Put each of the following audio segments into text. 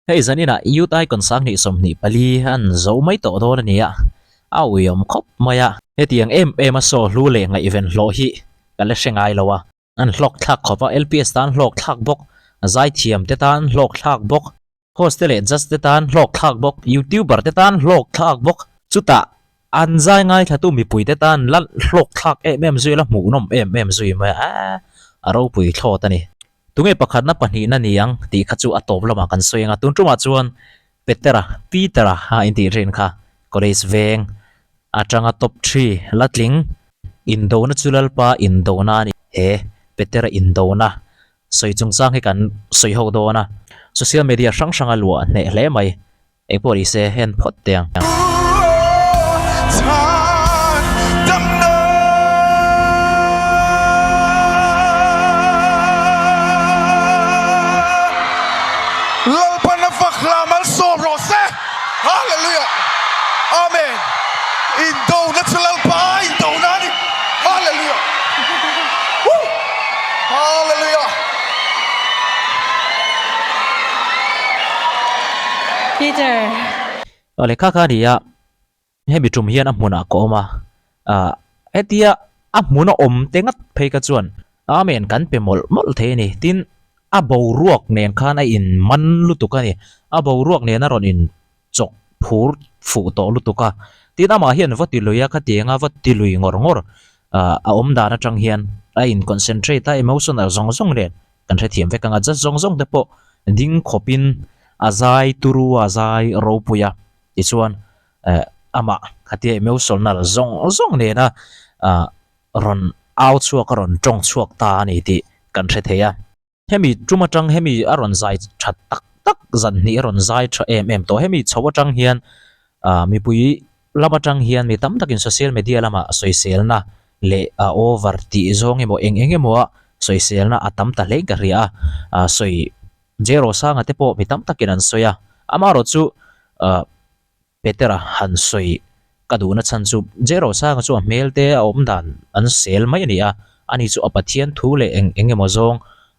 Hei zaninah Youth Icon 2024 an zo mai tawh dawn a ni a, a uiawm khawp mai a. Hetiang em em a saw hlu leh ngaihven hlawh hi ka la hre ngai lo a. An hlawk thlak khawp a, LPS tan hlawk thlak bawk, zaithiam te tan hlawk thlak bawk, host te leh judge te tan hlawk thlak bawk, youtuber te tan hlawk thlak bawk. Chutah an zai ngaithlatu mipui te tan la hlawk thlak em em zui a, la hmuhnawm em em zui mai a, a ropui thlawt a ni. Tunge pakhatna pahnihna ni ang tih kha chu a tawp lamah kan sawi ang a, tun tumah chuan Petera, Peter-a a intih rin kha College veng atanga top three la tling indona chu Lalpa indona a ni. He Petera indona sawi chungchang hi kan sawi ho dawn a, social media hrang hranga luah hneh hle mai. Engpawh ni se en phawt teh ang. Lalpan a fak hla malsawm rawh se. Hallelujah. Amen. Indona chu Lalpa indona a ni. Hallelujah. Woo. Hallelujah. Peter. Aw lehkha kha a ni a, hemi tum hian a hmunah ka awm a, ah hetia a hmuna awm te ngat phei kha chuan Amen kan pe mawlh mawlh thei a ni. Tin, a boruak nen khan a in man lutuk a ni, a boruak nen a rawn in chawk phur fuh tawh lutuk a. Tin, amah hian va ti lui a, khatianga va ti lui ngawr ngawr ah a awm dan atang hian a in concentrate a, emotional zawng zawng nen Kan hrethiam vek anga judge zawng zawng te pawh ding khawpin a zai turu a zai ropui a tichuan eh amah khatia emotional zawng zawng nena ah rawn au chhuak a rawn tawng chhuak ta a ni tih kan hre thei a. Hemi tum atang hemi a rawn zai tha tak tak zan hnih a rawn zai tha em em tawh hemi chho atang hian ah mipui lam atang hian mi tam takin social media lamah sawiselna leh a over tih zawng emaw eng eng emaw a sawiselna a tam ta hle ka hria a, ah sawi Jero Sanga te pawh mi tam takin an sawi a, amaherawh chu ah Petera han sawi ka duhna chhan chu Jero Sanga chu a hmel te a awm dan an sel mai a ni a, ani chu a Pathian thu leh eng eng emaw zawng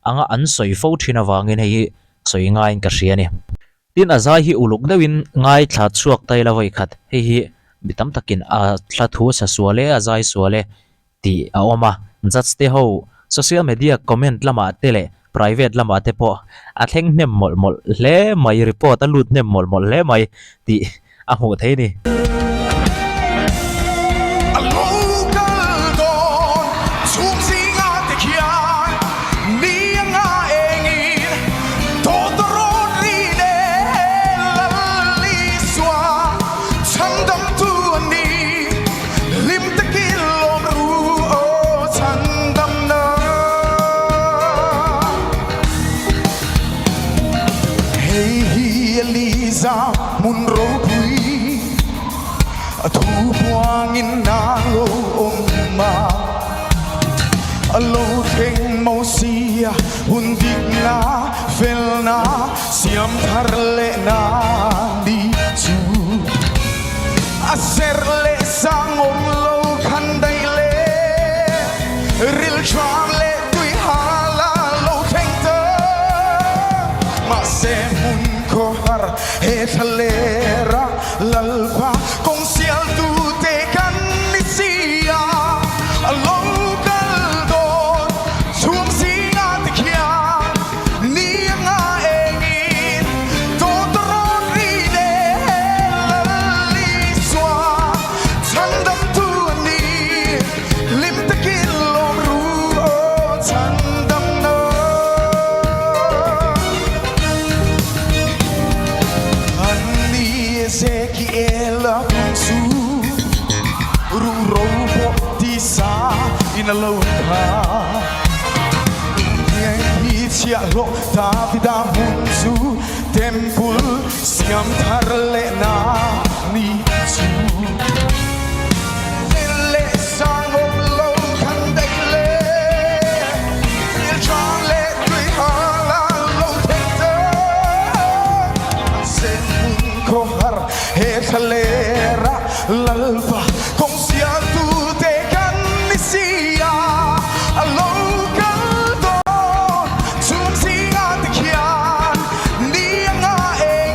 anga an sawi fo thin avangin hei hi sawi ngaiin ka hria a ni. Tin a zai hi uluk deuhin ngaithla chhuak ta ila vawi khat, hei hi mi tam takin a thla thu a sa sual e, a zai sual e tih a awm a, judge te ho social media comment lamah te leh private lamah te pawh a thleng hnem mawlh mawlh hle mai, report a lut hnem mawlh mawlh hle mai tih a hmuh theih a ni. A lo kal dawn chhung zinga te khian ni anga engin dawt a rawn ri nen Lal Isua chhandamtu a ni hlim takin lawm ru aw chhandamna. Hei hi Eliza hmun ropui a thu buangin a lo awm a, a lo thleng Mosia hun dikna felna siam thar lehna ni chu a ser leh sang awm lo khan daih leh rilṭham leh tui hal a lo thleng ta mahse hmun khawhar He thlalera Lalpa kawng sialtute kan ni si a, a lo kal dawn chhung zinga te khian ni anga engin dawt a rawn ri leh Lal Isua chhandamtu a ni hlim takin lawm ru aw chhandamna. Anni Ezekiel a hun chu ruhro pawh tisa in a lo tha. Heng hi chhiahhlawh Davida hmun chu Temple siam thar lehna ni chu. Fel leh sang awm lo khan daih leh rilṭam leh tui hal a lo thei ta. Mahse hmun khawhar he thlalera Lalpa kawng sialtute kan ni si a, a lo kal dawn chhung zingah te khian ni anga eng.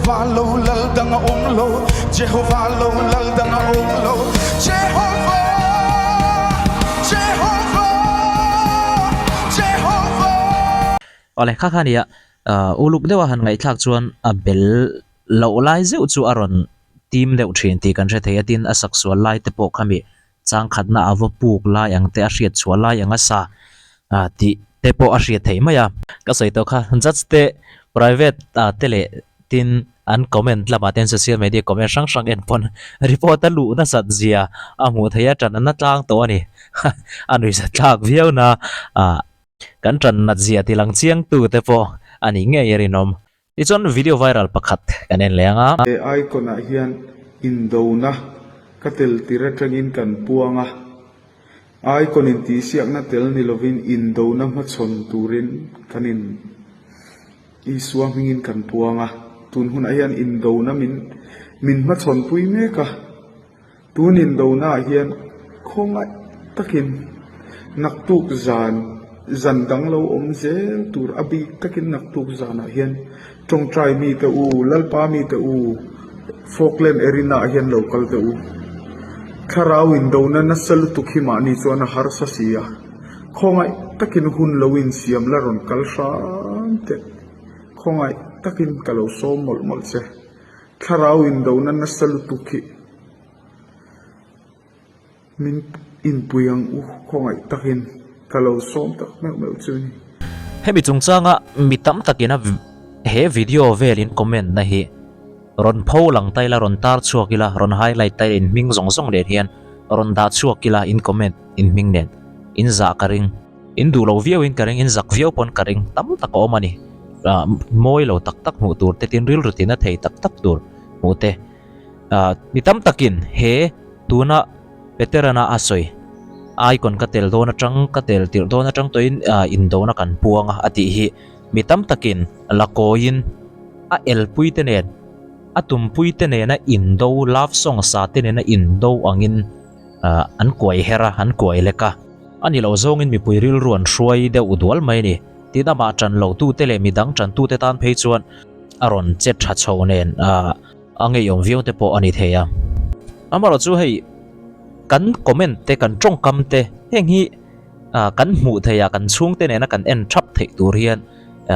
Jehovah lo lal dang a awm lo Jehovah lo lal dang a awm lo Jehovah Jehovah Jehovah Awle kha kha nia uluk deuha han ngaihthlak chuan a bel loh lai zeuh chu a rawn tim deuh thin tih kan hre thei a tin a sak sual lai te pawh khami changkhatna a va puk lai ang te a hriat chhuah lai ang a sa ah tih te pawh a hriat theih mai a. Ka sawi tawh kha judge te private ah te leh tin an comment lamah ten social media comment hrang hrang en pawn report a luh nasat zia a hmuh theih a tan na tlang tawh a ni a nuihzat thlak viau na ah kan tan nat zia ti lang chiang tu te pawh a ni ngei a rinawm. Tichuan video viral pakhat kan en leh ang a. He icon ah hian indona ka tel tir atangin kan puang a, icon in tihsiakna tel ni lovin indona hmachhawn turin kan in Isua hmingin kan puang a, tun hunah hian indona min min hmachhawn pui mek a. Tun indona ah hian khawngaih takin naktuk zan zan dang lo awm zel tur a bik takin naktuk zanah hian tawngtai mite u, Lalpa mite u, Falkland Arena ah hian lo kal teh u. Thlarau indona nasa lutuk hi mahni chuan a harsa si a, khawngaih takin hun lo insiam la rawn kal hram teh. Khawngaih takin ka lo sawm mawlh mawlh che. Thlarau indona nasa lutuk hi min inpui ang u khawngaih takin ka lo sawm tak meuh meuh chu a ni. Hemi chungchanga mi tam takin a he video velin comment na hi rawn pho lang ta ila, rawn tar chhuak ila, rawn highlight ta ila in hming zawng zawng nen hian rawn dah chhuak ila in comment in hming nen in zah ka ring. In duh lo viau in ka ring, in zak viau pawn ka ring tam tak a awm a ni. Ah mawi lo tak tak hmuh tur te tin rilru tina thei tak tak tur hmuh te. Ah mi tam takin he tuna Peterana a sawi icon ka tel dawn atang ka tel tirh dawn atang tawhin ah indona kan puang a a tih hi mi tam takin la kawiin a elpui te nen a tumpui te nena indo love song sa te nena indo angin ah an kuai her a an kuai lek a. A ni lo zawngin mipui rilru an hruai deuh dual mai a ni. Tin amah ṭan lotute leh midang ṭantute tan phei chuan a rawn che ṭha chho nen a ngeiawm viau te pawh a ni thei a. Amaherawh chu hei kan comment te kan ṭawngkam te heng hi kan hmuh theih a kan chhungte nena kan en ṭhap theih tur hian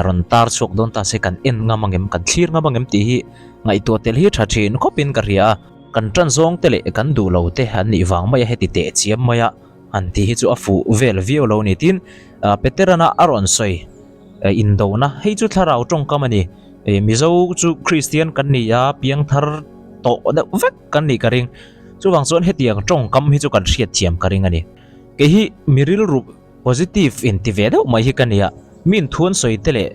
rawn tar chhuak dawn ta se kan en ngam angem kan thlir ngam angem tih hi ngaihtuah tel hi ṭha ṭhin khawpin ka hria a. Kan ṭan zawng te leh kan duh lo te an nih vang mai a heti teh chiam mai a. An tih hi chu a fuh vel viau lo ni. Tin, Peterana a rawn sawi indona, hei chu thlarau tawngkam a ni. Mizo chu Kristian kan ni a, piangthar tawh deuh vek kan nih ka ring. Chuvang chuan hetiang tawngkam hi chu kan hriatthiam ka ring a ni. Kei hi mi rilru positive in ti ve deuh mai hi ka ni a, mi inthu an sawi te leh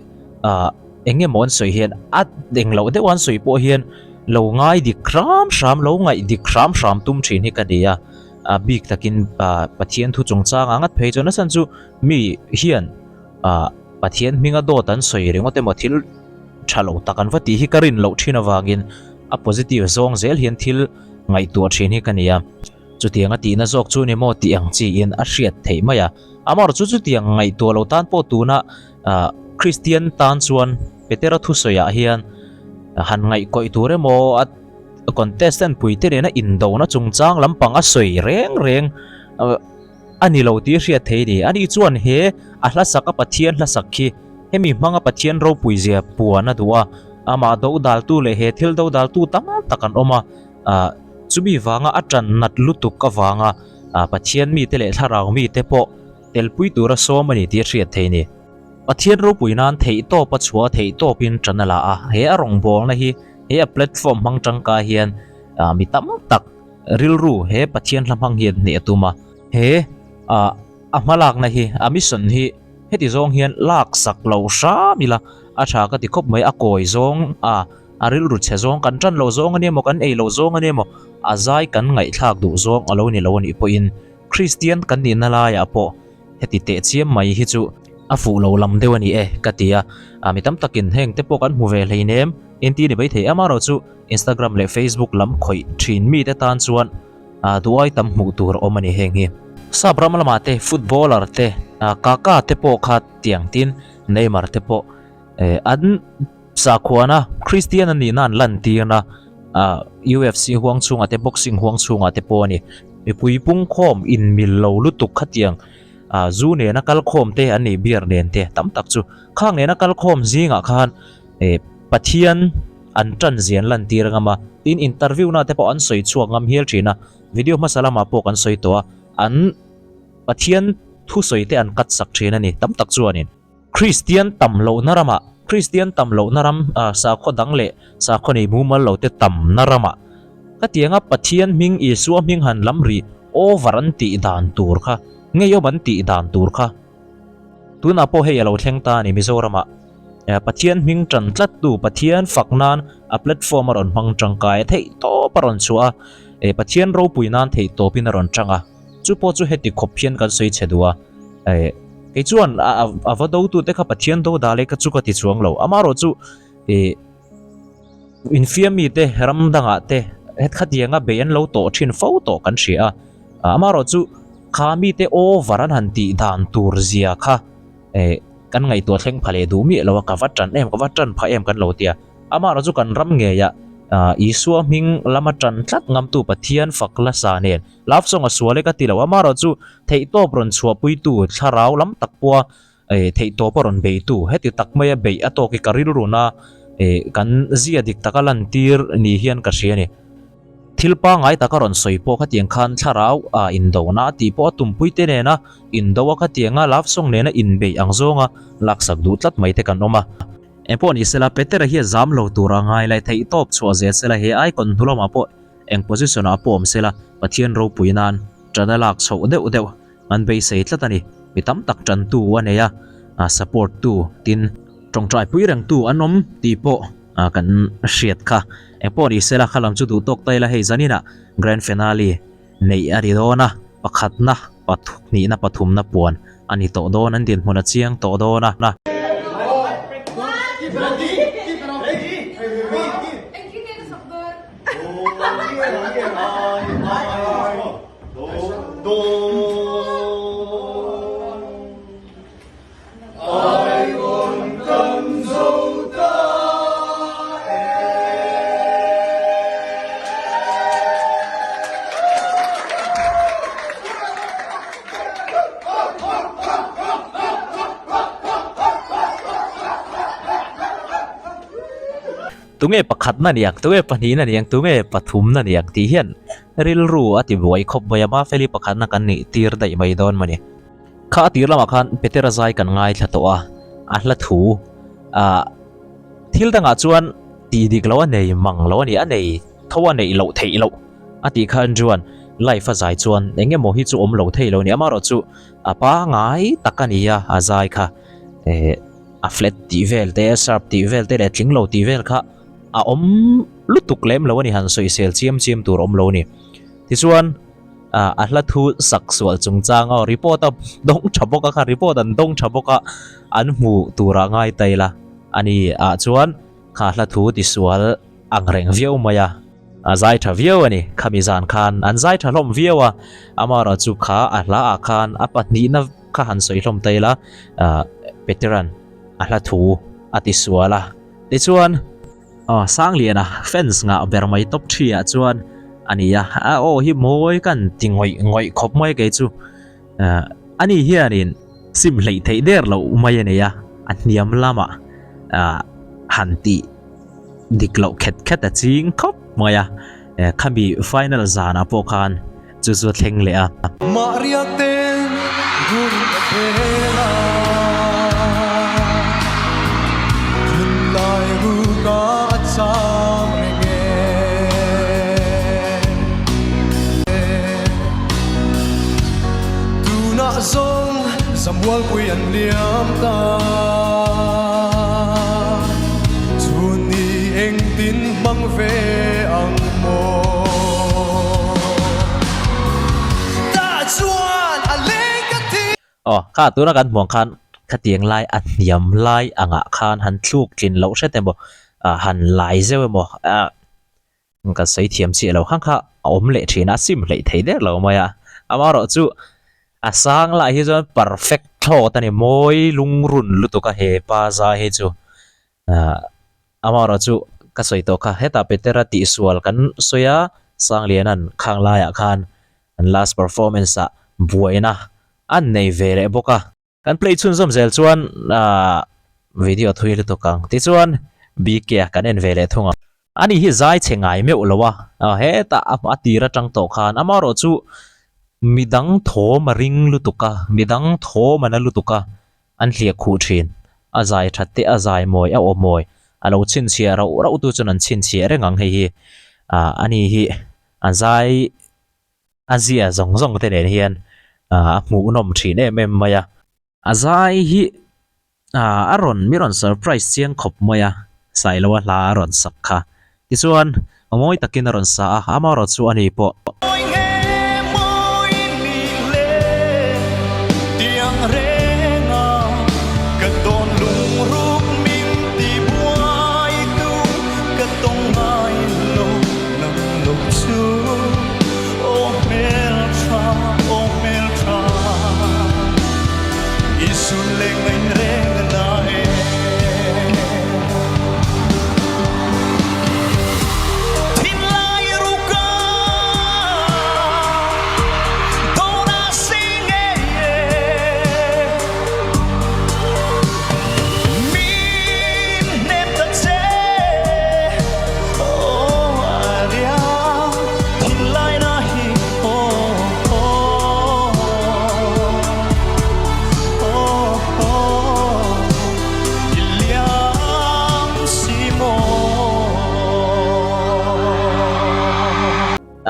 eng emaw an sawi hian a eng loh deuh an sawi pawh hian lo ngai dik hram hram, lo ngaih dik hram hram tum thin hi ka ni a. A bik takin Pathian thu chungchanga ngat phei chuan a chhan chu mi hian Pathian hminga dawt an sawi ringawt emaw thil tha lo tak an va tih hi ka rin loh thin avangin a positive zawng zel hian thil ngaihtuah thin hi ka ni a. Chutiang a tihna zawk chu ni maw tih ang chiin a hriat theih mai a. Amaherawh chu chutiang ngaihtuah lo tan pawh tuna Kristian tan chuan Petera thusawiah hian han ngaihkawih tur emaw a Contestant puite nena indona chungchang lampang a sawi reng reng a ni lo tih hriat thei a ni. Ani chuan he a hlasak a Pathian hlasak khi hemi hmanga Pathian ropui zia puan a duh a, amah dodaltu leh he thil dodaltu tam tak an awm a, chumi vanga a tan nat lutuk avanga Pathian mite leh thlarau mite pawh telpui tura sawm a ni tih hriat thei a ni. Pathian ropui nan theihtawp a chhuah a theihtawpin tan a la a, he a rawngbawlna hi He a platform hmang tangkai hian mi tam tak rilru he Pathian hla hmang hian hneh a tum a. He a hmalakna hi a mission hi heti zawng hian lak sak lo hram ila a tha ka ti khawp mai. A kawi zawng a a rilru chhe zawng kan tan lo zawng a ni emaw kan ei lo zawng a ni emaw a zai kan ngaihthlak duh zawng a lo ni lo a nih pawhin Kristian kan nihna laiah pawh heti teh chiam mai hi chu a fuh lo lam deuh a ni e ka ti a. Mi tam takin heng te pawh kan hmu ve hleinem. Inti ni maithei amaherawh chu Instagram leh Facebook lam khawih thin mite tan chuan duai tam hmuh tur a awm a ni heng hi. Sap ram lamah te footballer te Kaka te pawh kha tiang tin Neymar te pawh an Sakhuana Kristian a nihna an lantirna UFC huang chhungah te boxing huang chhungah te pawh a ni. Mipui pungkhawm inmil lo lutuk khatiang zu nena kalkhawm te an nih beer nen te tam tak chu khang nena kalkhawm zingah khan Pathian an tan zia an lantir ngam a, tin interview na te pawh an sawi chhuak ngam hial thin a, video hmasa lamah pawh kan sawi tawh a, an Pathian thusawi te an cut sak thin a ni tam tak chuanin. Kristian tam lohna ramah, Kristian tam lohna ram sakhaw dang leh sakhaw nei mumal lo te tamna ramah khatianga Pathian hming Isua hming han lam rih over an tih dan tur kha, ngeiawm an tih dan tur kha tunah pawh hei a lo thleng ta a ni Mizoramah. Pathian hming tan tlat tu Pathian fak nan a platform a rawn hmang tangkai a theih tawp a rawn chhuah a, Pathian ropui nan theih tawpin a rawn tang a. Chu pawh chu heti khawp hian kan sawi chhe duh a, eh kei chuan a a va do tute kha Pathian do dah leh kha chu ka ti chuang lo. Amaherawh chu eh infiam mite ram dangah te het khatianga bei an lo tawh thin fo tawh kan hria a, amaherawh chu kha mite over an han tih dan tur zia kha eh kan ngaihtuah thleng pha leh duh miah lo a, ka va tan em ka va tan phah em kan lo ti a. Amaherawh chu kan ram ngeiah Isua hming lama tan tlat ngamtu Pathian fak la sa nen Love song a sual e ka ti lo, amaherawh chu theihtawp rawn chhuahpuitu thlarau lam tak pawha theihtawp a rawn beitu heti tak maia beih a tawk hi ka rilruna kan zia dik taka lantir ni hian ka hria a ni. Thil pangngai taka rawn sawi pawh khatiang khan thlarau a indona a tih pawh a tumpui te nena indo a khatianga love song nena inbeih ang zawnga laksak duh tlat mai te kan awm a. Engpawh ni sela Petera hi a zam lo tur a ngai lai theihtawp chhuah zel sela he icon hnu lamah pawh Eng position ah pawh awm sela Pathian ropui nan ṭan a lak chhoh deuh deuh an beisei tlat a ni. Mi tam tak ṭantu a nei a, support tu tin ṭawngṭai pui reng tu an awm tih pawh kan hriat kha. Eng pawh ni sela kha lam chu duh tawk ta ila hei zaninah Grand Finale neih a ri dawn a, pakhatna, hnihna, pathumna puan a ni tawh dawn an dinhmun a chiang tawh dawn a. Tunge pakhatna ni ang, tunge pahnihna ni ang, tunge pathumna ni ang tih hian rilru a ti buai khawp mai a, Mafeli pakhatna kan nih tir daih mai dawn mawni. Kha a tir lamah khan Petera zai kan ngaithla tawh a, a hla thu ah thil dangah chuan tih dik loh a nei mang lo a ni, a nei tho a neih loh theih loh a tih khan chuan live a zai chuan eng emaw hi chu awm lo thei lo a ni, amaherawhchu a pangai tak a ni a, a zai kha eh. A flat tih vel te, sharp tih vel te leh tling lo tih vel kha a awm lutuk lem lo a ni, han sawisel chiam chiam tur awm lo a ni. Tichuan a hla thu sak sual chungchang aw report a dawng tha bawk a kha report an dawng tha bawk a, an hmu turah ngai ta ila a ni ah chuan kha hla thu tisual ang reng viau mai a. A zai tha viau a ni, khami zan khan an zai tha hlawm viau a, amaherawh chu kha a hla ah khan a pahnihna kha han sawi hlawm ta ila Peteran a hla thu a ti sual a, tichuan aw Sangliana fans ngah ber mai top three ah chuan a ni a, a aw hi mawi ka han ti ngawih ngawih khawp mai kei chu, ani hianin sim hleih theih der loh mai a nei a, a hniam lamah han tih. Dik loh khet khet a ching khawp mai a, khami final zanah pawh khan chu chu a thleng leh a. Mahriak ten hun a khel a, thinlai ruk a a cham reng e. Tunah zawng zamualpui an liam ta. Chhunni engtin hmang ve ang maw? Tah chuan a leng ka thi. Aw, kha tuna kan hmuh ang khan khatiang lai a hniam lai angah khan han thluk tlin loh hret emaw, han lai zeuh emaw, Ka sawi thiam chiah lo khan kha a awm leh thin a, a sim hleih thei der lo mai a. Amaherawh chu a sang lah hi chuan perfect thlawt a ni, mawi lungrun lutuk a he pa zai hi chu. Ahh. Amaherawhchu ka sawi tawh kha hetah Petera tihsual kan sawi a, Sangliana'n khang laiah khan an last performance ah buaina an nei ve leh bawk a. Kan play chhunzawm zel chuan aah video thui lutuk ang tichuan BK a kan en ve leh thung a. Ani hi zai chhe ngai meuh lo a, hetah a tir atang tawh khan amaherawhchu midang thawm a ring lutuk a, midang thawm a na lutuk a, an hliah khuh thin. A zai that te a zai mawi a aw mawi a lo chhinchhiah rauh rauh tu chuan an chhinchhiah reng ang hei hi aah ani hi a zai A zia zawng zawng te nen hian a hmuhnawm thin em em mai a. A zai hi a rawn mi rawn surprise chiang khawp mai a, Sailoa hla a rawn sak kha. Tichuan mawi takin a rawn sa a, amaherawh chu ani pawh.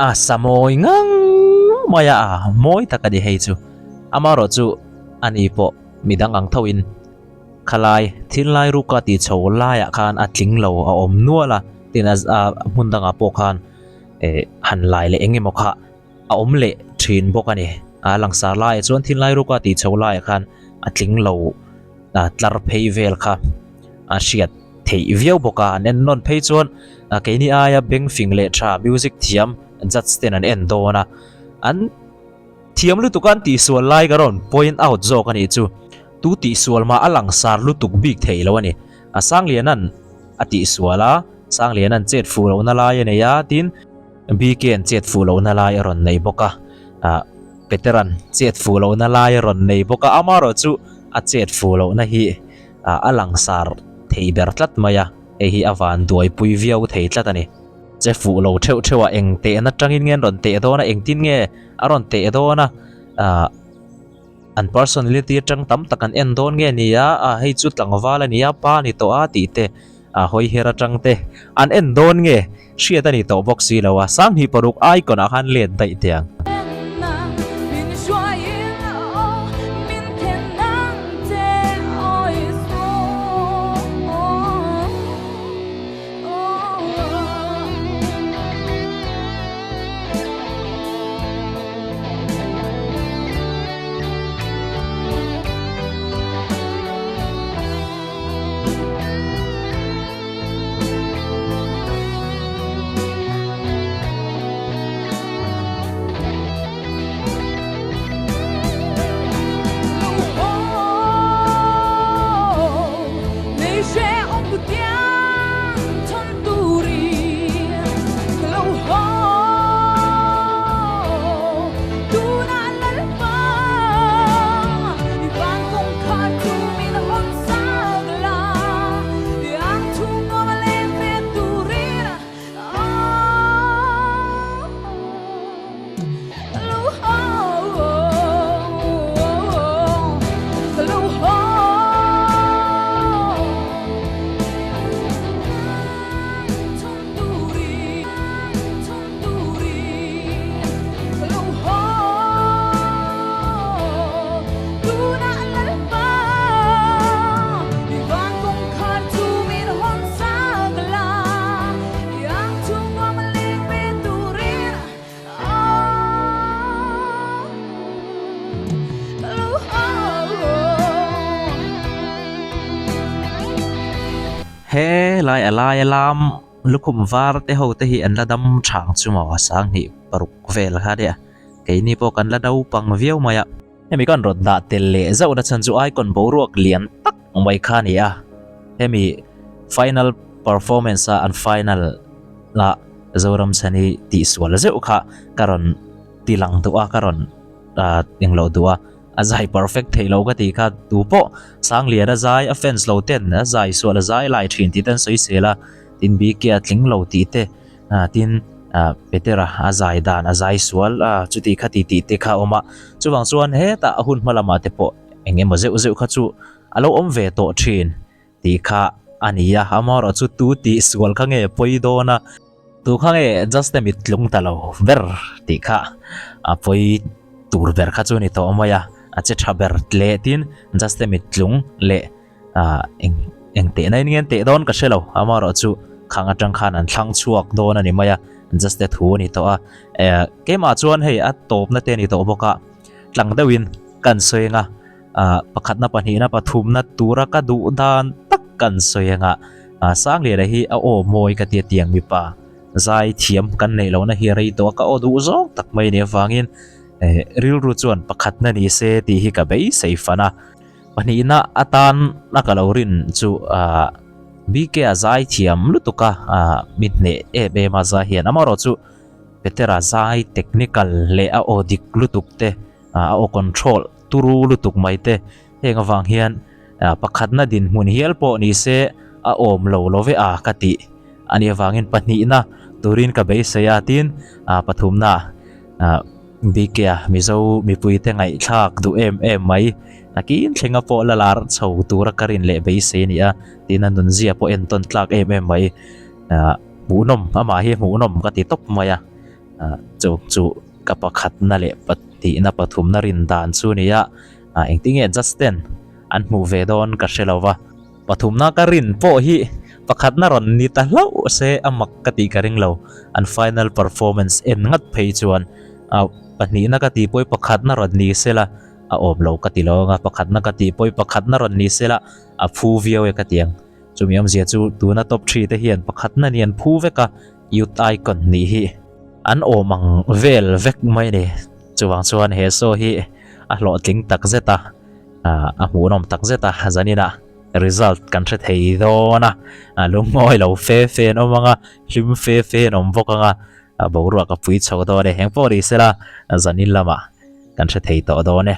A sa mawi ngang mai a, a mawi tak a ni hei chu. Amaherawhchu ani pawh midang ang thoin. Khalai, thil lai ruka tih chho laiah khan a tling lo a awm nual a, tin a hmun dangah pawh khan eh han lai leh eng emaw kha a awm leh thin bawk a ni. A langsar laiah chuan thil lai ruka tih chho laiah khan a tling lo tlar phei vel kha a hriat theih viau bawk a, an en nawn phei chuan keini aia beng fing leh tha music thiam judge ten an en dawn a, an Thiam lutuk an tihsual lai ka rawn point out zawk a nih chu. Tu tihsual mah a langsar lutuk bik thei lo a ni. A Sangliana'n a tihsual a, Sangliana'n chet fuh lohna lai a nei a, tin BK'n chet fuh lohna lai a rawn nei bawk a, ah Petera'n chet fuh lohna lai a rawn nei bawk a, amaherawhchu a chet fuh lohna hi ah a langsar thei ber tlat mai a, hei hi a vanduaipui viau thei tlat a ni. Che fuh lo theuh theuh a, eng tehna tangin nge an rawn teh dawn a, engtin nge a rawn teh dawn a, ah an personality atang tam tak an en dawn nge ni a, ah hei chu tlangval a ni a, pa a ni tawh a tih te, ah hawi her atang te an en dawn nge hriat a ni tawh bawk si lo a, 26 icon ah khan let daih teh ang. He lai a laia lam lukhum var te ho te hi an la dam thang chu maw 26 vel kha nia keini pawh kan la naupang viau mai a. Hemi kan rawn dah tel leh zauh na chhan chu icon boruak lian tak mai kha a ni a hemi final. performance a an final a Zoramchhani tihsual zeuh kha ka rawn ti lang duh a ka rawn ah englo duh a a zai perfect theih loh ka tih kha tu pawh Sanglian a zai a fans lo ten a zai sual a zai lai thin tih te an sawi sel a tin BK a tling lo tih te ah tin ah Petera a zai dan a zai sual a chuti kha ti tih te kha a awm a chuvang chuan hetah a hun hma lamah te pawh eng emaw zeuh zeuh kha chu a lo awm ve tawh thin. Tih kha a ni a, amaherawhchu tu tih sual kha nge pawi dawn a, tu kha nge just a mit tlung ta lo ber tih kha a pawi tur ber kha chu a ni tawh mai a, a che tha ber leh tin just a mit tlung leh ah eng eng tehna in nge an teh dawn ka hre lo, amaherawhchu khang atang khan an thlang chhuak dawn a ni mai a, just a thu a ni tawh a, eh keimah chuan hei a tawpna te a ni tawh bawk a, tlang deuhin kan sawi ang a. Ah pakhatna pahnihna pathumna tura ka duh dan tak kan sawi anga ah Sangliana hi a aw mawi ka ti a tiang mipa zai thiam kan neih lohna hi rei tawh a ka aw duh zawng tak mai nih avangin eh rilru chuan pakhatna ni se tih hi ka beisei fan a pahnihna atan a ka lo rin chu ah BK a zai thiam lutuk a ah mi hneh em em a zai hian amaherawhchu Petera zai technical leh a aw dik lutuk te a aw control turu lutuk mai te heng avang hian pakhatna dinhmun hial pawh ni se a awm lo lo ve a ka tih a nih avangin pahnihna turin ka beisei a tin pathumna BK-a Mizo mipuite ngaihthlak duh em em mai nakin thlenga pawh la lar chho tura ka rin leh beisei a ni a tin a nunzia pawh entawn tlak em em mai hmuhnawm amah hi hmuhnawm ka ti tawp mai a. Chu chu ka pakhatna leh pahnihna pathumna rin dan chu a ni a, engtin nge Justin an hmuh ve dawn ka hre lo va, pathumna ka rin pawh hi pakhatna rawn ni ta hlauh se a mak ka tih ka ring lo, an final performance en ngat phei chuan pahnihna ka tih pawh hi pakhatna rawn ni sela a awm lo ka ti lo ang a, pakhatna ka tih pawh hi pakhatna rawn ni sela a phu viau e ka ti ang, chumi awmzia chu tuna top three te hian pakhatna ni an phu vek a. Youth Icon nih hi an awm ang vel vek mai a ni. Chuvang chuan he show hi a hlawhtling tak zet a, a hmuhnawm tak zet a, zaninah result kan hre thei dawn a, lungawi lo fe fe an awm ang a, hlim fe fe an awm bawk ang a, boruak a pui chho dawn e. Engpawh ni sela zanin lamah kan hre thei tawh dawn e.